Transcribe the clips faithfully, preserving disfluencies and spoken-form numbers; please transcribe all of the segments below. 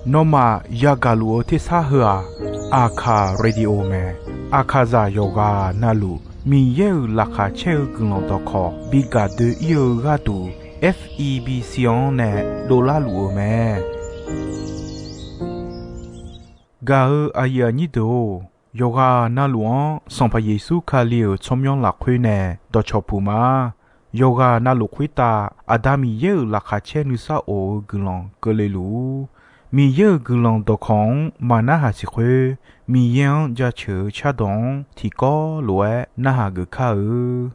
Nawmaf yagaq luf-eu tersar heu-aq, Aqkaq Radio mae. Aqkaqzaq yawqghaq navluf Miqyaer-euq laqkhaq caer-eu guiqlanq dawqkawq bi gaq doe-ir-eu gharduq, F E B C-anr nae dovlar luf-eu mae. Gaq-eu aqyuif aqnyir deuq-or, yawqghaq navluf-anr Sanqpaq Yeqsur Kali-euq tsawrmyanr lafkhoer nae dawqcawq puq ma. Yawqghaq navluf khoertav Aqda Miqyaer-euq laqkhaq caer nuisar of-eu guiqlanq keuvle luf-ur. Miqyaer-euq guiqlanq dawqkawq-anr maqnarhaq siq khoer, Miqyaer-anr jaceuq-eu cardawq-anr tiqkawv lof-aer narhaq geuf kar-eu.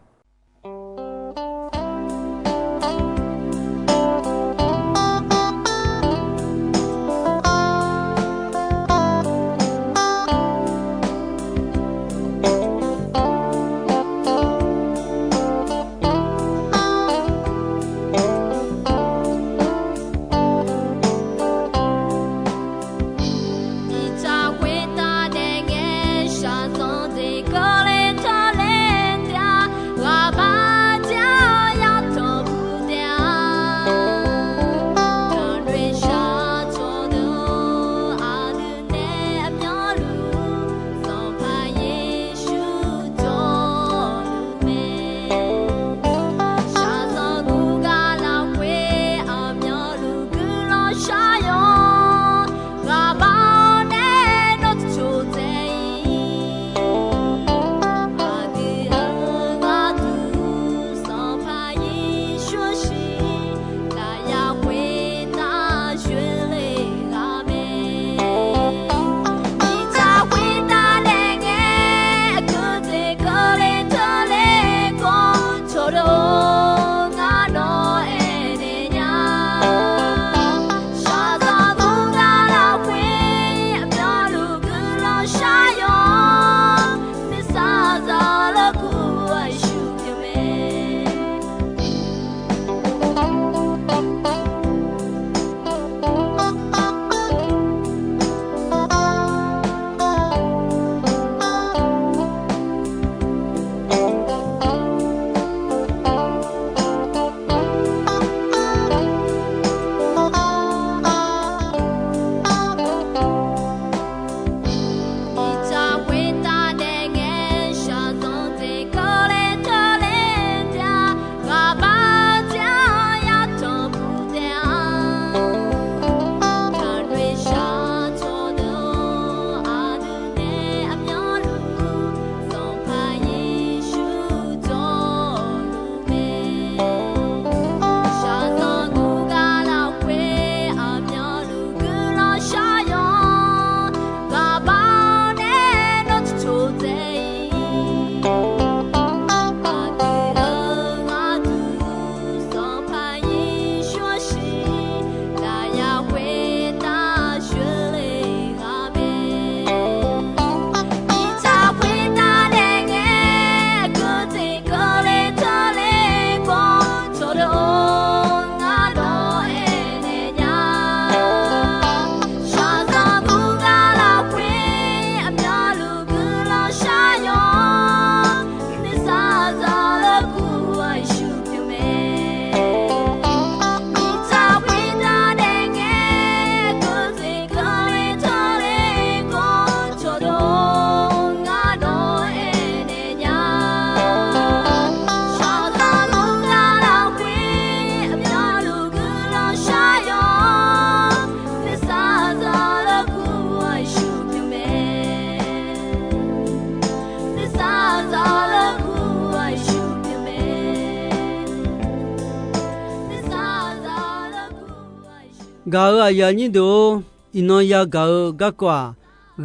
Gaq-euq aqyuif aqnyir deuq-or, iqnan yagaq-eu garkawv-aq,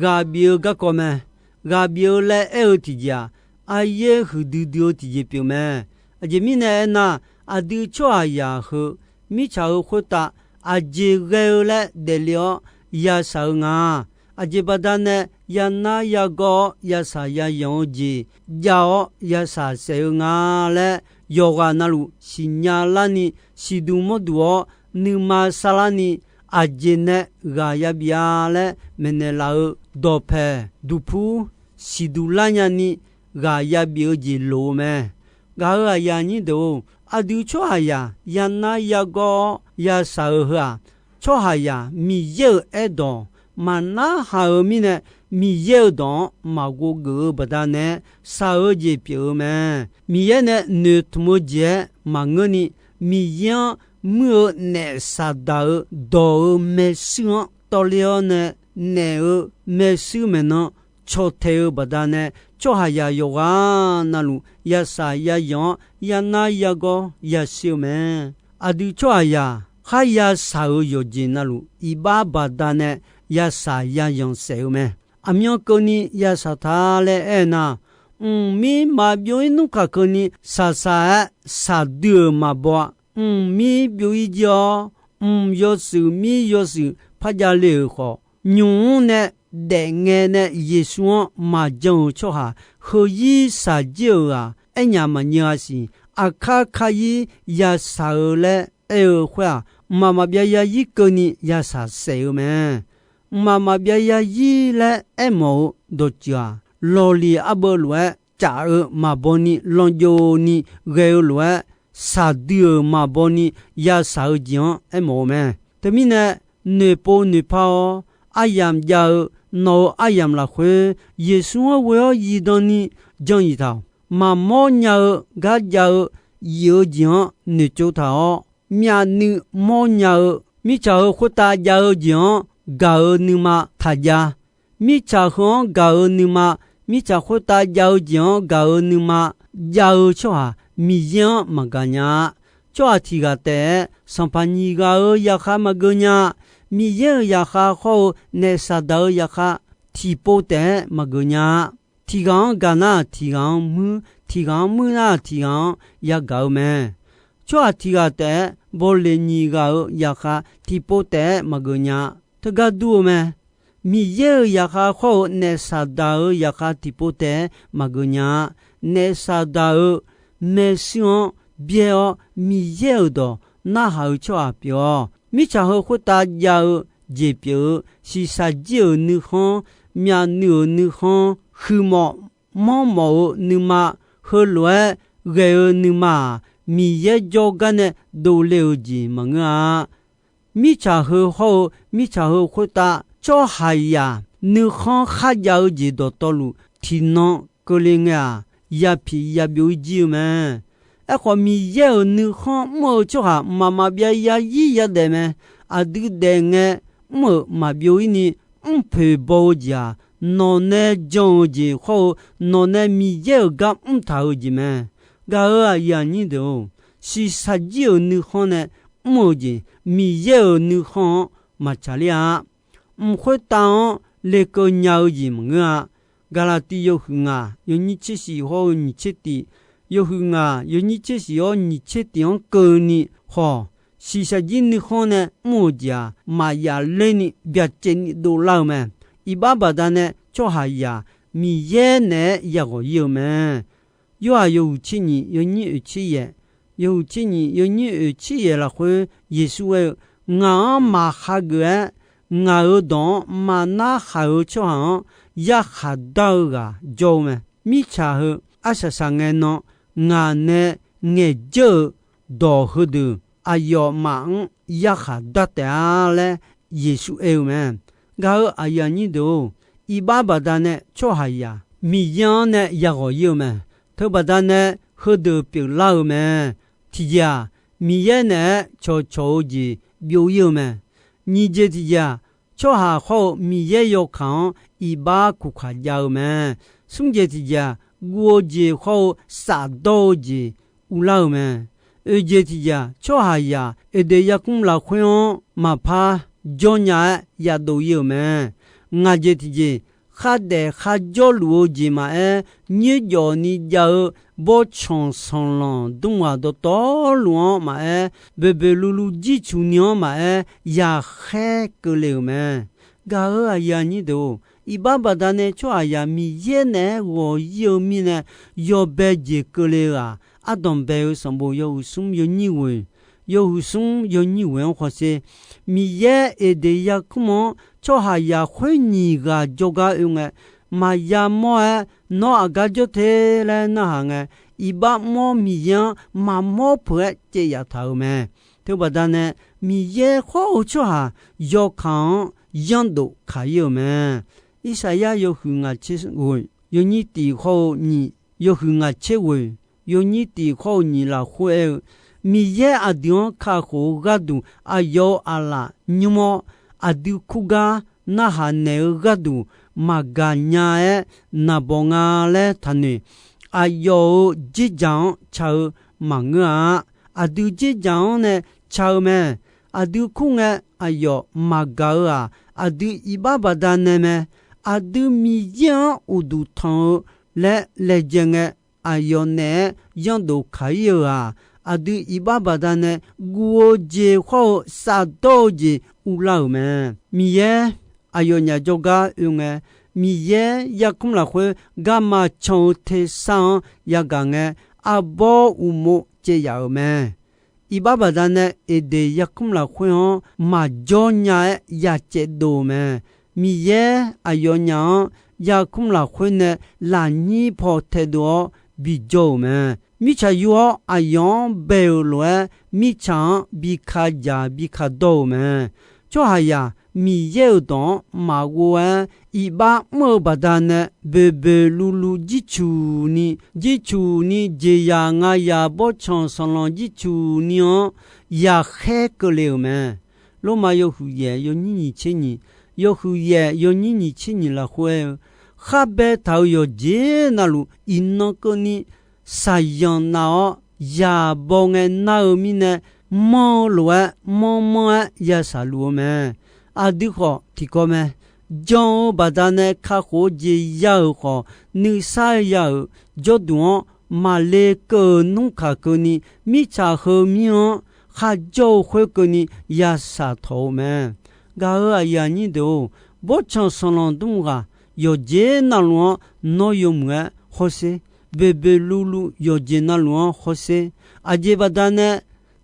ghaq bif-eu garkawv mae. Ghaq bif-eu laer aer-eu tiqjeq-aq, aryaer huiqdui dui-eu tiqjeq pyeuf mae. Aqjeq mirnae aernar, aqdui tsawrhaqzaq heu mirtsaq-euq khoertav aqjeq ghae-eu laer daefle-awr yashaq-eu nga. Aqjeq baqdanae yanar yagawr-awr yashaq yayanq-eu jeq jav-awr yashaq saef-eu nga laer yawqghaq navluf siqnya larni siqduq mawrduq-awr nuima sarlarni aqjeq nae ghaq yabif-a laer maeqnaeq laf-eu dawqpae duqpur siqduq lar nyani ghaq yabif-eu jeq loq-eu mae. Gaq-euq aqyuif aqnyir deuq-or, aqdui tsawrhaqzaq yanar yagawr-awr yashaq-eu heu-aq, tsawrhaqzaq Miqyaer-euq aerdawq maqnarhaq-euq mirnae, Miqyaer-euq dawq-anr maqghov geuf-eu baqdanae, shaq-eu jeq pyeuf-eu mae. Miqyaer nae noeqtmq-eu jeq-aer maqngeurni, Miqyaer-anr muir-eu naef Saqdaq-euq dawq-euq maershuir-anr tawvler-awr nae, naef-euq maershuir maeqnan caw tae-eu baqdanae, tsawrhaqzaq yawqghaq navluf yashaq yayanq-awr, yanar yagawr yashir-eu mae. Aqdui tsawrhaqzaq kharya shaq-euq yawqjeq navluf iqbax baqdanae yashaq yayanq saef-eu mae. Aqmyan keuvni yashaq ta laer aernar, mqmir maqbyov-ir nmr kaq keuvni shaqshaq-aer shaqdui-euq maqbaw-a. Mqmir byov-ir jir-awr, mq yawshuif mir yawshuif par jav le-euq khawf, nymq-mr nae daefngae nae Yeqsur-anr maqjan-euq tsawrhaq heuzir shaqjir-euq-aq, aernyaf maqnyeuv-a siq. Aqkar kayir yashaq-eu laer aer-eu khoer-aq, mqmaq maqbyav yazir keuvni yashaq saef-eu mae. Mqmaq maqbyav yazir laer aermawf-eu dawqtsuif-aq, lawqliq arbeuv lof-aer caf-eu maqbaw ni lanjov ni ghae-eu lof-aer, shaqdui-euq maqbaw ni yashaq-eu jeq-anr aermawf-eu mae. Teumirnae, noeqpov noeqpar-awr, aryamq jav-eu nawq-euq aryamq lafkhoer, Yeqsur-anr ghoe-awr zifdan ni jan-iq taq-awq. Maqmawr nya-eu gar jav-eu zif-eu jeq-anr noeqtsov taq-awr, myavnuiv mawrnya-eu, mirtsaq heu khoertav jav-eu jeq-anr gaq-eu nuima taqjav. Mirtsaq heu-anr gaq-eu nuima, mirtsaq khoertav jav-eu jeq-anr gaq-eu nuima jav-eu tsawrhaq Miqyaer-anr maqgaq nya-a. Tsawrhaq tiq ghaq taef-aer sanqpaq nyiq ghaq-euq zaqkhav maqgeu nya-a. Miqyaer-euq zaqkhav hawr-eu naef Saqdaq-euq zaqkhav tiqpov taef-aer maqgeu nya-a. Tiq ghaq-anr gaq nar tiq ghaq-anr muir, tiq ghaq-anr muir nar tiq ghaq-anr yagaq-eu mae. Tsawrhaq tiq ghaq taef-aer bawleq nyiq ghaq-euq zaqkhav tiqpov taef-aer maqgeu nya-a. Teugar dur-eu mae. Miqyaer-euq zaqkhav hawr-eu naef Saqdaq-euq zaqkhav tiqpov taef-aer maqgeu nya-a. Naef Saqdaq-euq maershuir-anr byaer-awr, Miqyaer-euq dawq narhaq-eu tsawrhaq pyeuf-awq. Mirtsaq heu khoertav jav-eu jeq pyeuf-eu, shiqshaq jir-euq nuikhanr, myavnuiv-euq nuikhanr, huiqmawf manrmawf-eu nuima, heulof-aer ghae-eu nuima-aq, Miqyaer jawrgar nae dovle-euq jeq maqngeur-a. Mirtsaq heu hawr-eu mirtsaq heu khoertav tsawrhaqzaq nuikhanr kharjav-eu jeq dawqtawvluf tiqnan keuvle ngae-aq, yapiq yabyov-ir jir-eu mae. Aerkhawf, Miqyaer-euq nuikhanr mr-eu tsawrhaq mqmaq maqbyav yazir yadaef mae. Aqdui daef ngae mr-euq maqbyov-ir ni mrpoeq baw-eu jeq-aq, nawq nae jan-eu jeq hawr-eu nawq nae Miqyaer-euq gar mrtaq-eu jeq mae. Gaq-euq aqyuif aqnyir deuq-or, shiqshaq jir-euq nuikhanr nae mr-eu jeq, Miqyaer-euq nuikhanr-anr maqtsaq ler-a. Mq khoertav-anr lekeuv nya-eu jeq maqngeur-a. Gaqlaqtiv yawhuiq ngaq yawnyir tser shif hawr-eu nyiq tser tif, yawhuiq ngaq yawnyir tser shif hawr nyiq tser tif-anr keuvni khawf, shiqshaq jir nuikhanr nae mr-euq jeq-aq, maqyaf lerni byacaevni dovlar-eu mae. Iqbax baqdanae tsawrhaqzaq Miqyaer naeq-aer yaghawq ir-eu mae. Yorhaq yawhuiq tser nyiq yawnyir oeq tser yaeq, yawhuiq tser nyiq yawnyir oeq tser yaeq lafkhoer Yeqsur aer-eu, Ngaq-anr maqhageuf-aer, ngaq-euq dawq-anr maqnar haq-eu tsawrhaq-anr yarkhaq dar-eu ghaq jawr-eu mae. Mirtsaq heu arsaq saqngae nan ngaq nae ngaeqjeur-euq dawq heudeuq aqyawfmaf-anr yarkhaq dar taef-a laer Yeqsur aer-eu mae. Gaq-euq aqyuif aqnyir deuq-or, iqbax baqdanae tsawrhaqzaq Miqyaer-anr nae yaghawq ir-eu mae. Teubaqdanae heudeuq pyeuflar-eu mae. Tiqjeq-aq, Miqyaer naeq-aer cawqcawq-eu jeq byov ir-eu mae. Nyiq jeq tiqjeq-aq, tsawrhaq hawr-eu Miqyaer yawkaq-anr iqbax kuqkaq jav-eu mae. Smr jeq tiqjeq-aq, guv-eu jeq hawr-eu shafdawr-eu jeq uvlar-eu mae. Oeq jeq tiqjeq-aq, tsawrhaqzaq Eqdeq yarkmr lafkhoer-anr maqpar jawrnya-aer yadov ir-euq mae. Ngaq jeq tiqjeq, khardaef kharjawr luf-eu jeq maqaer, nyoerjawf ni jav-eu bawrtsanq sanqlanq dmrghaq dawqtawvluf-anr maqaer, boeqboeq luvluv jircuf ni-anr maqaer, yaqkhaer keuvle-euq mae. Gaq-euq aqyuif aqnyir deuq-or, iqbax baqdanae tsawrhaqzaq Miqyaer naeq-aer ghawq ir-eu mirnae yawbae jeq keuvle-eu-aq, ardanqbae-eu sanqbof yawhuiq smr yawnyir ghoeq, yawhuiq smr yawnyir ghoeq-anr khawf sher. Miqyaer Eqdeq yarkmr-anr tsawrhaqzaq khoer nyiq ghaq jawrgar oe ngae, maqya mawr-aer nawr aqgar jawr te laer narhaq ngae, iqbax mawr Miqyaer-anr maqmawr peuq-aer caev yaftaq-euq mae. Teubaqda nae, Miqyaer khawr-eu tsawrhaq yawkaq-anr yanrdof kaq-ir-euq mae. Irsaqyar yawhuiq ngaq tser ghoeq, yawnyir tiq khawr-eu nyiq, yawhuiq ngaq tser ghoeq, yawnyir tiq khawr-eu nyiq lafkhoer aer-eu, Miqyaer aqdui-anr kakhof-eu gharduq aqyawf-euq aqlaf nymr-awr, aqdui kurgar narhaq naeq-eu gharduq maqgaq nya-aer naqbawq nga laer taqnoeq. Aqyawf-euq dzerdzaq-anr ca-eu maqngeur-a. Aqdui dzerdzaq-anr nae ca-eu mae. Aqdui kur ngae, aqyawf maqgaq-eu-aq, aqdui iqbax baqdanae mae. Aqdui Miqyaer-anr uqduq tanq-eu laer laejae ngae, aqyawf naeq-aer yanrdof kaq-ir-eu-aq, aqdui iqbax baqdanae guv-eu jeq khawr-eu safdawr-eu jeq uvlar-euq mae. Miqyaer aqyawfnyaf jawrgar oe ngae, Miqyaer yarkmr lafkhoer garma can-eu tersar-anr yagaq ngae, arbawr uqmov caev yaf-euq mae. Iqbax baqdanae Eqdeq yarkmr lafkhoer-anr maqjawr nya-aer yacaev dov-eu mae. Miqyaer aqyawfnyaf-anr yarkmr lafkhoer nae lafnyir paw taedov-awr bijawr-euq mae. Mirtsaq yur-awr aqyawf-anr bae-euq lof-aer, mirtsaq-anr bi ka jaq bi ka dawr-euq mae. Tsawrhaqzaq Miqyaer-euq dawq-anr maqghov-aer, iqbax mr-eu baqdanae boeqboeq luvluv jircuq ni, jircuq ni jeqzaq ngayaq bawrtsanq sanqlanq jircuq ni-anr yaqkhaer keuvle-euq mae. Lormav yawhuiq yaef yawnyir nyiq tser nyiq, yawhuiq yaef yawnyir nyiq tser nyiq lafkhoer aer-eu, khar baetaq-euq yawqjeq navluf iqnan keuvni shaqzanq nav-awr, yaq baw ngae nar-eu mirnae, manr-eu lof-aer manr manr-aer ya shaqluf-eu mae. Aqdui khawf tiqkawv mae. Jan-eu baqdanae kakhof-eu jeq ya-euq khawf, nuisar ya-euq jawrduq-anr maqle keuv-euq nmr kaq keuvni, mirtsaq heumir-anr kharjawr-eu khoerkeuvni ya shaqtawq-eu mae. Gaq-euq aqyuif aqnyir deuq-or, bawrtsanq sanqlanq dmr ghaq yawqjeq navluf-anr nawr yawmuiq-aer hawsher. Boeqboeq luvluv yawqjeq navluf-anr hawsher. Aqjeq baqdanae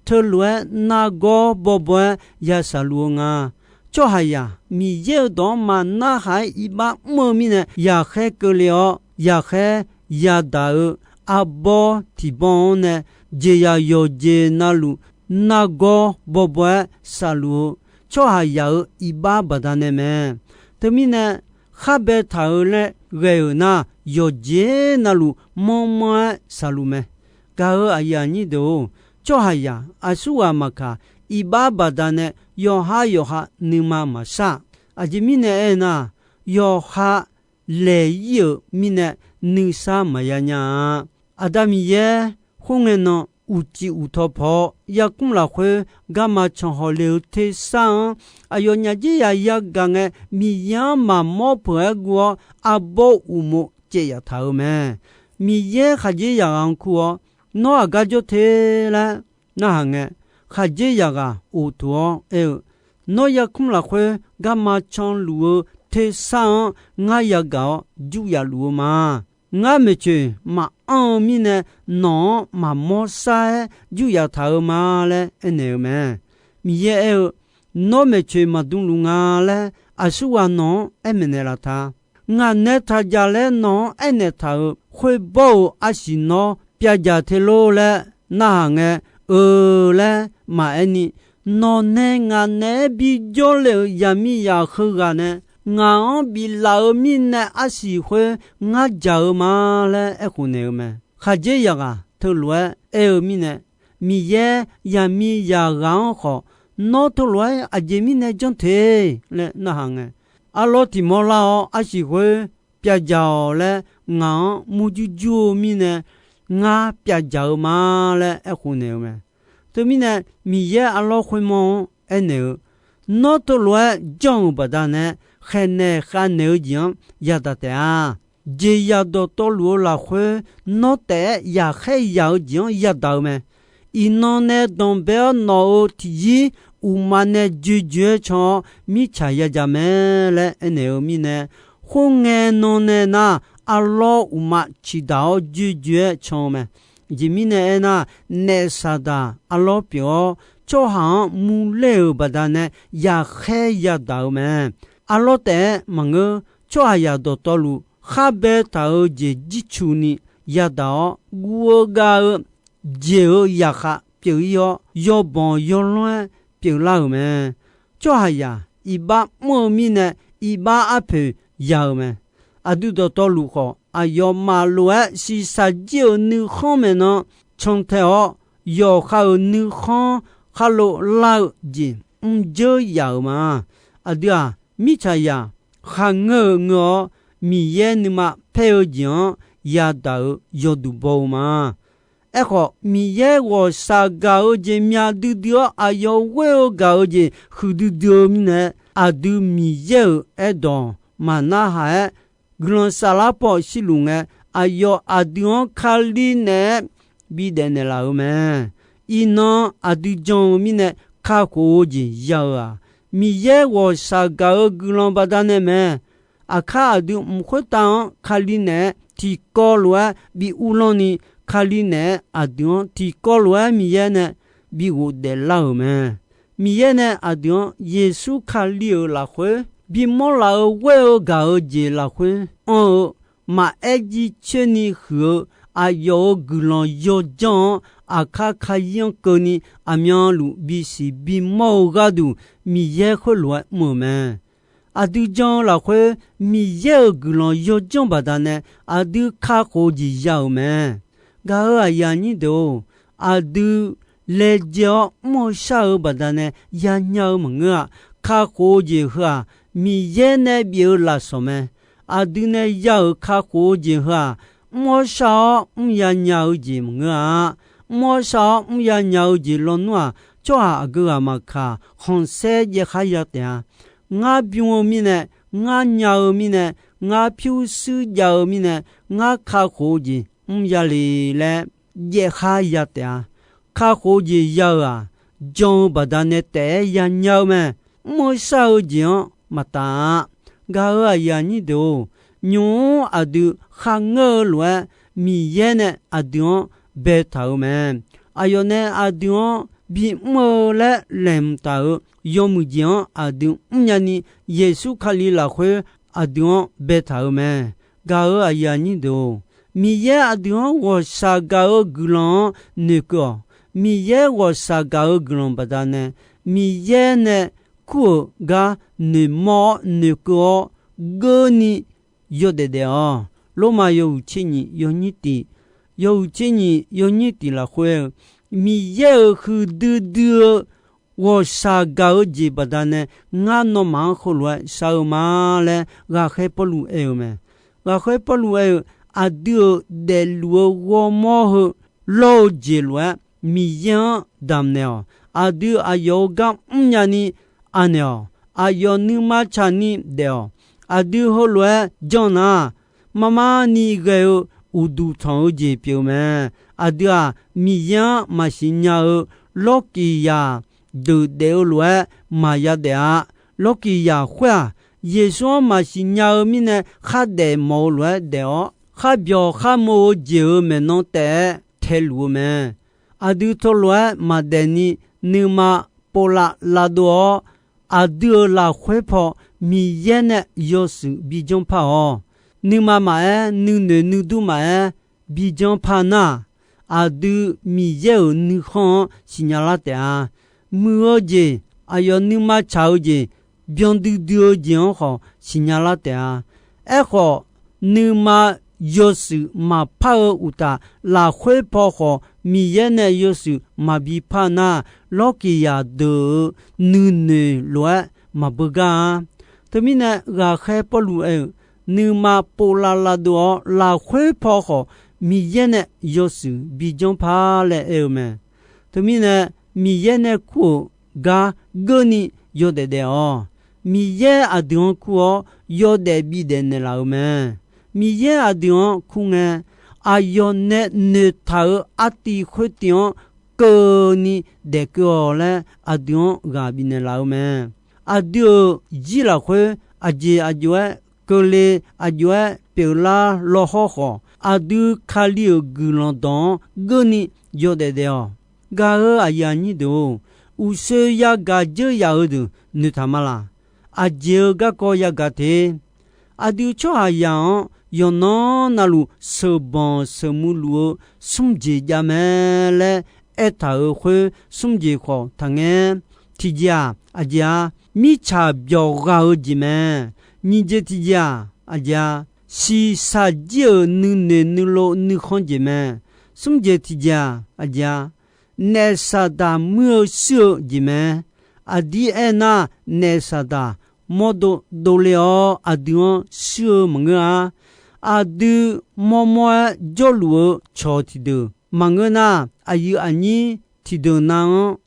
teulof-aer nargawr bawbaw-aer ya shaqluf-eu nga. Tsawrhaqzaq Miqyaer-euq dawq-anr maqnarhaq-aer iqbax mr-eu mirnae, yaqkhaer keuvle-awr, yaqkhaer yadaq-eu arbawr tiqbawr-anr nae jeqzaq yawqjeq navluf nargawr bawbaw-aer shaqluf-eu tsawrhaqzaq-euq iqbax baqdanae mae. Teumirnae, khar baetaq-eu laer ghae-euq nar, yawqjeq navluf manr manr-aer shaqluf mae. Gaq-euq aqyuif aqnyir deuq-or, tsawrhaqzaq aqsurghaq maqkaq, iqbax baqdanae yawqha yawqha nuima maqshar. Aqjeq mirnae aernar, yawqha laeq-ir-euq mirnae nuisar maqya nya-a. Aqda Miqyaer khoerngae nan uqcif uqtaw paw-awr, yarkmr lafkhoer garma can hawle-eu tersar-anr, aqyawfnyaf jeryaq yagaq ngae, Miqyaer-anr maqmawr peuq-aer guv-awr, arbawr uqmov caev yaftaq-euq mae. Miqyaer khaqdzerzaq ghaq-anr kur-awr, Nawr aqgar jawr te laer narhaq ngae, khaqdzerzaq ghaq oqtof-awr aer-eu, Nawr yarkmr lafkhoer garma canluf-eu tersar-anr ngar yagaq-awr jur yaf luf-eu ma. Ngar maeqtsoeq maqanr-eu mirnae, nawq-anr maqmawr sar-aer jur yaftaq-eu ma laer aernaeq-eu mae. Miqyaer aer-eu, Nawr maeqtsoeq maqdmluf nga laer aqsurghaq nawq-anr aer maeqnaeq laf ta. Ngaq nae taq jaq laer nawq-anr aernaeq taq-euq khoerbawr-euq arsiq nawr pyavdzaq te lor laer narhaq ngae, Eu laer maqaer ni, nawq nae ngaq naeq-aer bijawr le-euq zaqmiqzaq heughaq nae ngaq-anr biflaf-eu mirnae arsiq khoer ngar dzaq-eu ma laer aerkhof naeq-eu mae. Khaqdzerzaq ghaq teulof-aer aer-eu mirnae, Miqyaer zaqmiqzaq ghaq-anr khawf, Nawr teulof-aer aqjeq mirnae janr te laer narhaq ngae, Arlawr tiq mawr lar-awr arsiq khoer pyavdzaq-awq laer ngaq-anr murjur jur-eu mirnae, ngar pyavdzaq-eu ma laer aerkhof naeq-eu mae. Teumirnae, Miqyaer arlawr khoermawr-anr aernaeq-eu, Nawr teulof-aer janr-euq baqdanae, khaeqnaeq khavnaeq-eu jeq-anr yadaq taef-a. Jeqzaq dawqtawvluf-eu lafkhoer, nawr taef-aer yaqkhaer yaq-eu jeq-anr yadaq-eu mae. Iqnan nae danqbae-awr nawq-euq tiqzir uqmav nae joejoe-aer can-awr, mirtsaq yadzaq mae laer aernaeq-eu mirnae, khoerngae nan nae nar, arlawr uqmav ciqdaq-awr joejoe-aer can-eu mae. Aqjeq mirnae aernar, naef Saqdaq arlawr pyeuf-awr, tsawrhaq-anr murler-euq baqdanae yaqkhaer yadaq-eu mae. Arlawr taef-aer maqngeur, tsawrhaqzaq dawqtawvluf khar baetaq-eu jeq jircuf ni yadaq-awr, guv-eu gav-eu jeq-euq zaqkhav pyeuf-ir-awr, yawbanq yawlanr-aer pyeuflar-euq mae. Tsawrhaqzaq iqbax mr-eu mirnae, iqbax arpoeq ya-eu mae. Aqdui dawqtawvluf khawf, aqyawfmaf lof-aer shiqshaq jir-euq nuikhanr maeqnan cantae-awr, yawqha-euq nuikhanr khar lo lar-eu jeq mrjeur yaf-euq ma. Aqdui-aq, mirtsaqzaq khar ngeur-eu ngeur-awr, Miqyaer nuima paer-eu jeq-anr yadaq-euq yawduq baw-eu ma. Aerkhawf, Miqyaer ghawqshaq gaq-eu jeq myav duidui-awr, aqyawf ghoer-eu gaq-eu jeq huiqdui dui-eu mirnae, aqdui Miqyaer-euq aerdawq maqnarhaq-aer, guiqlanq saflar paw shirluf ngae, aqyawf aqdui-anr Kali naeq-aer bidaef naeqlaf-euq mae. Iqnan aqdui jan-eu mirnae kakhof-eu jeq ya-eu-aq, Miqyaer ghawqshaq gaq-eu guiqlanq baqdanae mae. Aqkar aqdui mq khoertav-anr Kali naeq-aer tiqkawv lof-aer bi uvlanr ni, Kali naeq-aer aqdui-anr tiqkawv lof-aer Miqyaer nae bi ghofdaef lar-euq mae. Miqyaer nae aqdui-anr Yeqsur Kali-euq lafkhoer bimawr laf-eu ghoer-eu gaq-eu jeq lafkhoer anr-eu maqaer jircoer ni huiq-eu aqyawf-euq guiqlanq yawjanr-anr aqkar kayir-anr keuvni aqmyanluf bisiq bimawr-eu gharduq Miqyaer khoerlof-aer mr-euq mae. Aqdui jan-eu lafkhoer Miqyaer-euq guiqlanq yawjanr baqdanae aqdui kakhof-eu jeq ya-euq mae. Gaq-euq aqyuif aqnyir deuq-or, aqdui laejae-awr mr-eu shar-eu baqdanae yanya-eu maqngeur-a. Kakhof-eu jeq heu-aq, Miqyaer nae bif-eu lafsawq mae. Aqdui nae ya-euq kakhof-eu jeq heu-aq, mr-awr shar-awr mr yanya-eu jeq maqngeur-a. Mr-awr shar-awr mr yanya-eu jeq lawnmr-aq, tsawrhaq aqgeu ghaq maqkaq khanqsaer jaev khar ya taef-a. Ngar bym-eu mirnae, ngar nya-eu mirnae, ngar pyurshuir jav-eu mirnae, ngar kakhof-eu jeq mr ya le laer jaev khar ya taef-a. Kakhof-eu jeq ya-euq-aq, jan-eu baqdanae taef-aer yanya-eu mae. Mr-eu shar-eu jeq-anr maqtaf-a. Gaq-euq aqyuif aqnyir deuq-or, nymq-mr aqdui kharngeur-eu lof-aer Miqyaer nae aqdui-anr baetaq-euq mae. Aqyawf nae aqdui-anr bimr-eu laer laeqhmq taq-euq yawmuiq jeq-anr aqdui mrnya ni, Yeqsur Kali lafkhoer aqdui-anr baetaq-euq mae. Gaq-euq aqyuif aqnyir deuq-or, Miqyaer aqdui-anr ghawqshaq gaq-eu guiqlanq-anr noeqkeuv-awq. Miqyaer ghawqshaq gaq-eu guiqlanq baqdanae, Miqyaer nae kur-euq gar noeqmawr-awr noeqkeuv-awr, geurni yawdaef daef-awq. Lormav yawhuiq tser nyiq yawnyir tiq, yawhuiq tser nyiq yawnyir tiq lafkhoer-eu, Miqyaer-euq huiqdui dui-eu ghawqshaq gaq-eu jeq baqdanae ngar nawmaf-anr heulof-aer shar-eu ma laer ghaqkhaer Pawrluv aer-eu mae. Ghaqkhaer Pawrluv aer-eu, aqdui-euq daefluf-eu ghawrmawr heu lawr-eu jeq lof-aer Miqyaer-anr damqnaeq-awq. Aqdui aqyawf-euq gar mrnya ni anaeq-awq. Aqyawf nuima tsaqni daef-awq. Aqdui heulof-aer janr nar, marmarni ghae-eu uqduq tanq-eu jeq pyeuf-eu mae. Aqdui-aq, Miqyaer-anr maqsiq nya-eu lawrkiq yaq deuq daef-eu lof-aer maqya daef-a. Lawrkiq yaq khoer-aq, Yeqsur-anr maqsiq nya-eu mirnae khardaef mawf-eu lof-aer daef-awr, kharbyawq kharmo-eu jeq-euq maeqnan taef-aer taeluf-eu mae. Aqdui teulof-aer maqdaef ni nuima povlav lavdov-awr, aqdui-euq lafkhoer paw Miqyaer nae yawshuif bijanr par-awq. Nuima maqaer, nuinoeq nuidur maqaer, bijanr par nar, aqdui Miqyaer-euq nuikhanr-anr siqnya lar taef-a. Muiq-eu jeq, aqyawf nuima tsaq-eu jeq, byandui dui-eu jeq-anr khawf siqnya lar taef-a. Aerkhawf, nuima yawshuif maqpar-eu uqtaf, lafkhoer paw khawf Miqyaer nae yawshuif maqbi par nar, lawrkiq yaq deuq-euq nuinoeq lof-aer maqbeugar-a. Teumirnae, ghaqkhaer Pawrluv aer-euq, nuima povlav lavdov-awr, lafkhoer paw khawf Miqyaer nae yawshuif bijanr par laer aer-eu mae. Teumirnae, Miqyaer nae kur-euq gar geurni yawdaef daef-awq. Miqyaer aqdui-anr kur-awr, yawdaef bidaef naeqlaf-euq mae. Miqyaer aqdui-anr kur ngae, aqyawf nae noeqtaq-euq artiv khoertiv-anr keuvni daefkeuv-awq laer aqdui-anr ghaq bifnaeq laf-eu mae. Aqdui-euq jir lafkhoer aqjeq aqjox-aer keuvle, aqjox-aer pyeuflar lawhawr khawf, aqdui Kali-euq guiqlanq dawq-anr geurni yawdaef daef-awq. Gaq-eu aqyuif aqnyir deuq-or, uqshoe yagaq dzeur yaf-eu deuq noeqtaq ma laq? Aqjeq-eu garkawv yagaq te. Aqdui tsawrhaqzaq-anr yawqnan navluf sheuqbanq sheuqmuiq luf-eu smr jeq jav mae laer aertaq-euq khoer smr jeq khawf taqngaer. Tiqjeq-aq, aqjeq-a, mirtsaq byawq ghaq-eu jeq mae. Nyiq jeq tiqjeq-aq, aqjeq-a, shiqshaq jir-euq nuinoeq nuilov nuikhanr jeq mae. Smr jeq tiqjeq-aq, aqjeq-a, naef saqdaq muir-eu shuir-eu jeq mae. Aqdir aernar, naef saqdaq mawrdo dovle-awr aqdui-anr shuir-eu maqngeur-a. Aqdui mawrmawr-aer jawrluf-eu cawq tiqdeuq maqngeur nar, aqyuif aqnyir tiqdeuq nav-anr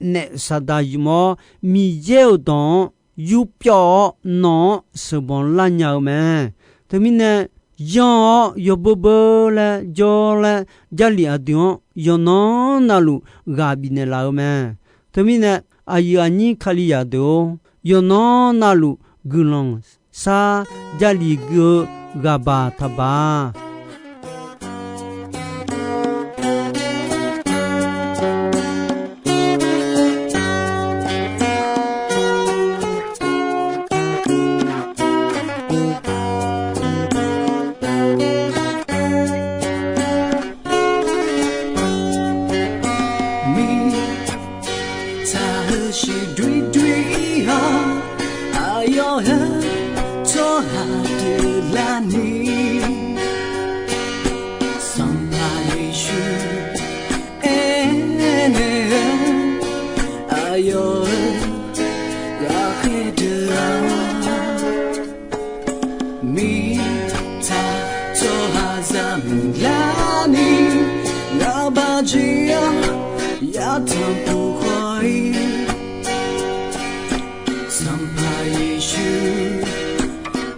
naef saqdaq ymq-awr, Miqyaer-euq dawq-anr yurpyawv-awr nawq-anr sheuqbanq lar nya-eu mae. Teumirnae, yanr-awr yawbeur beur laer jawr laer, Jarlif aqdui-anr yawqnan navluf ghaq bifnaeq laf-eu mae. Teumirnae, aqyuif aqnyir Kalizaq deuq-or, yawqnan navluf guiqlanq shar, Jarlif gui-eu ghaqbaq taqbaq-a. Mirtsaq-eu shiq doer doer-awr, aqyawf-euq tsawrhaq deuq larni, Sanqpaq Yeqsur aernaeq-eu, aqyawf-euq ghaqkhaer deuq-aq, mirtsaq tsawrhaqzaq muiqlarni, ngaqbaq jeq-anr yatanq puq khawf-ir, Sanqpaq Yeqsur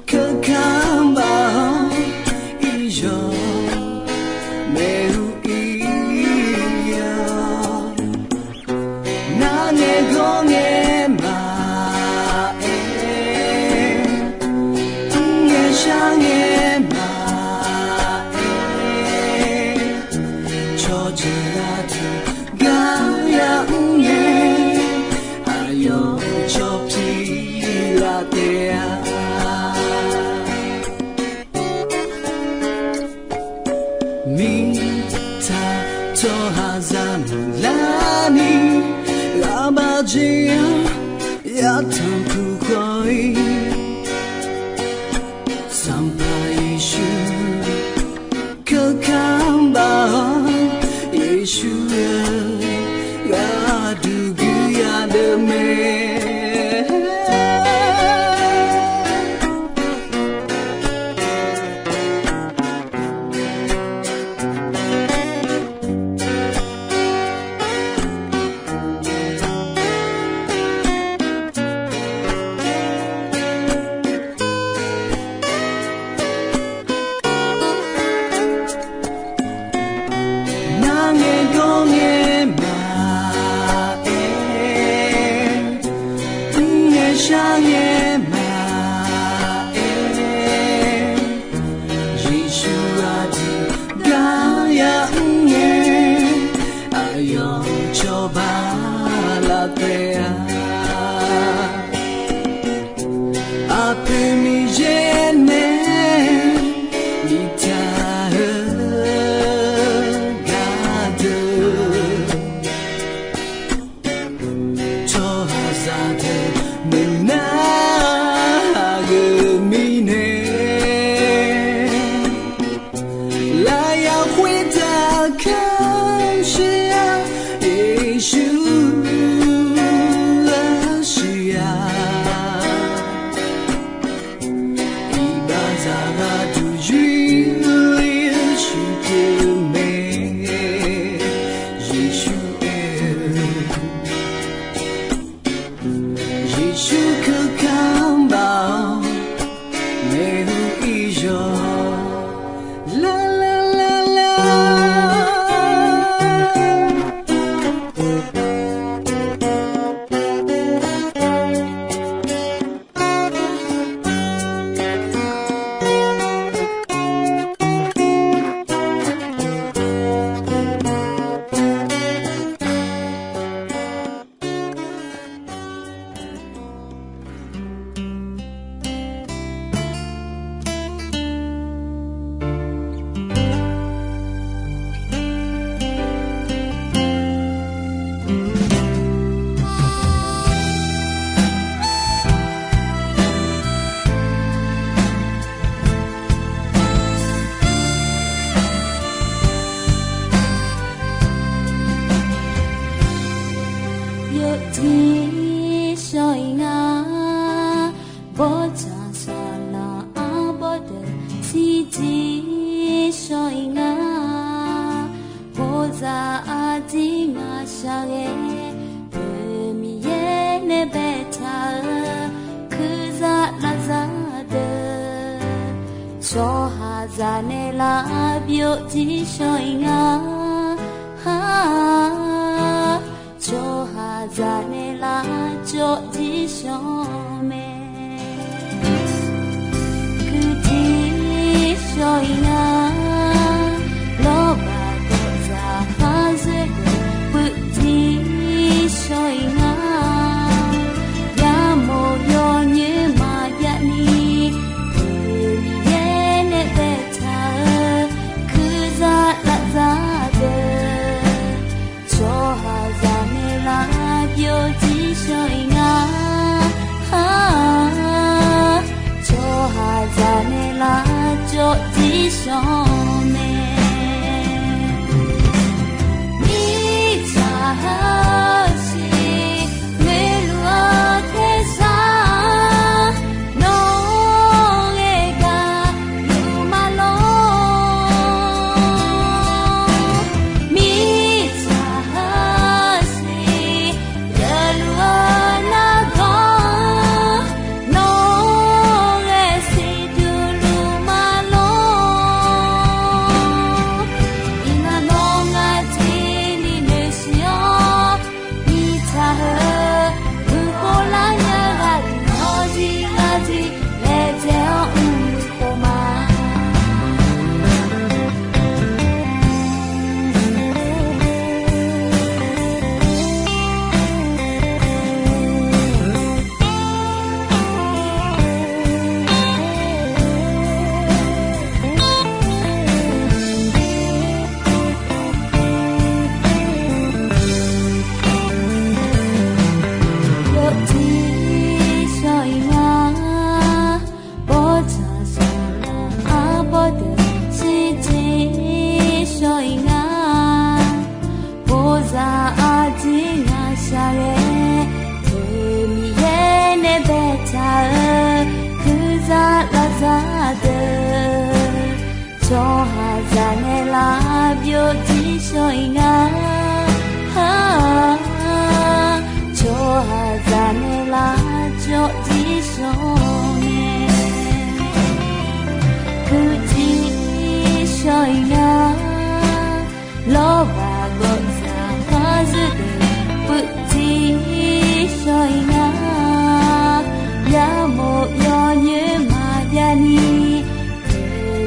keuka baq-awr, iqyawq maeq-eu ir-awr, nar ngae gawr ngae maqaer, mr ngae shar ngae maqaer, cawqjeuq aqdui gar yamr ngae, aqyawf cawq pi laf taef-a. Mirtsaq tsawrhaqzaq muiqlarni, ghaqbaq jeq-anr yatanq puq khawf-ir, Sanqpaq Yeqsur keuka baq-awr, Yeqsur-eu gharduq guiqya deuq mae. Nar ngae gawr ngae maqaer, mr ngae shar ngae maqaer, Yeqsur aqdui gar yamr ngae, aqyawf cawba laf taef-a. Aqpoeq Miqyaer nae biftaq-eu gardeuq, tsawrhaqzaq deuq meuq nar aqgeu mirnae, lafyaq khoertav kamshiq-a, Yeqsur arsiq-a. Iqbaxzaq gharduq yur-ir-eu shuqteu mae. Yeqsur aer-eu, Yeqsur keuka baq-awr, maeqhu iqyawq lar lar lar lar. Bawrtsanq saqlaq arbawr deuq shirjir shawr-ir nga. Bawrzaq aqdir ngaqshaq ghae-eu Miqyaer nae baetaq-eu kuirzaq lavzaq deuq, tsawrhaqzaq nae lavbyov jir shawr-ir nga. Tsawrhaqzaq nae lavcawv jir shawr mae. Kuirjir shawr-ir nga. Lawrbaq gawqzaq khar zoer deuq puivjir shawr-ir nga. Yamawr yawnyoer maqjav ni, Miqyaer nae baetaq-eu kuirzaq lavzaq deuq, tsawrhaqzaq nae lavbyov jir shawr-ir nga. Tsawrhaqzaq nae lavcawv jir shawr mae. Mirtsaq hasiq ngoerluf-eu tersar, nawr ghae gaq luf ma lor. Mirtsaq hasiq geufluf-eu nargawr, nawr ghae siqduq luf ma lor. Iqnan nawr ngar jir ni noeqsiq-awr, mirtsaq heu murkhof lar nya ghaq deuq-anr jir ngar jir laejae-awr mrmr khof ma. Yawjir shawr-ir nga. Bawrtsanq saqlaq arbawr deuq shirjir shawr-ir nga. Bawrzaq aqdir ngaqshaq ghae-eu Miqyaer nae baetaq-eu kuirzaq lavzaq deuq, tsawrhaqzaq nae lavbyov jir shawr-ir nga. Tsawrhaqzaq nae lavcawv jir shawr mae. Kuirjir shawr-ir nga. Lawrbaq gawqzaq khar zoer deuq puivjir shawr-ir nga. Yamawr yawnyoer maqjav ni,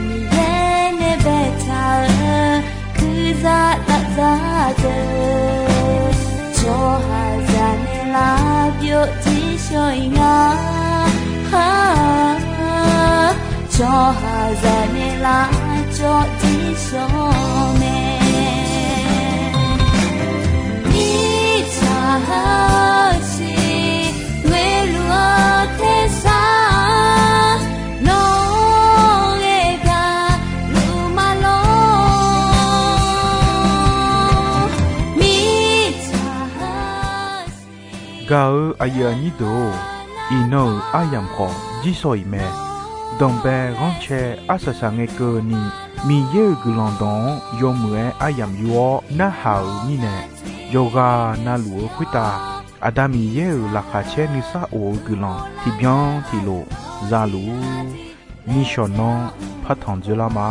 Miqyaer nae baetaq-eu kuirzaq lavzaq deuq, tsawrhaqzaq nae lavbyov jir shawr-ir nga. Tsawrhaqzaq nae lavcawv jir shawr mae. Mirtsaq hasiq ngoerluf-eu tersar, nawr ghae gaq luf ma lor. Mirtsaq hasiq Gaq-eu aqyuif aqnyir deuq-or, iqnan-euq aryamq khawf jir shawr-iq mae. Danqbae ghanrcae arsaq saq ngae keuvni, Miqyaer-euq guiqlanq dawq-anr yawmuiq-aer aryamq yur-awr narhaq-euq mirnae, yawqghaq na luf-eu khoertav Aqda Miqyaer-euq laqkhaq caer nuisar of-eu guiqlanq tiqbyan tiqlof za luf-ur. Nishawq nanr partanq dzoerlar ma.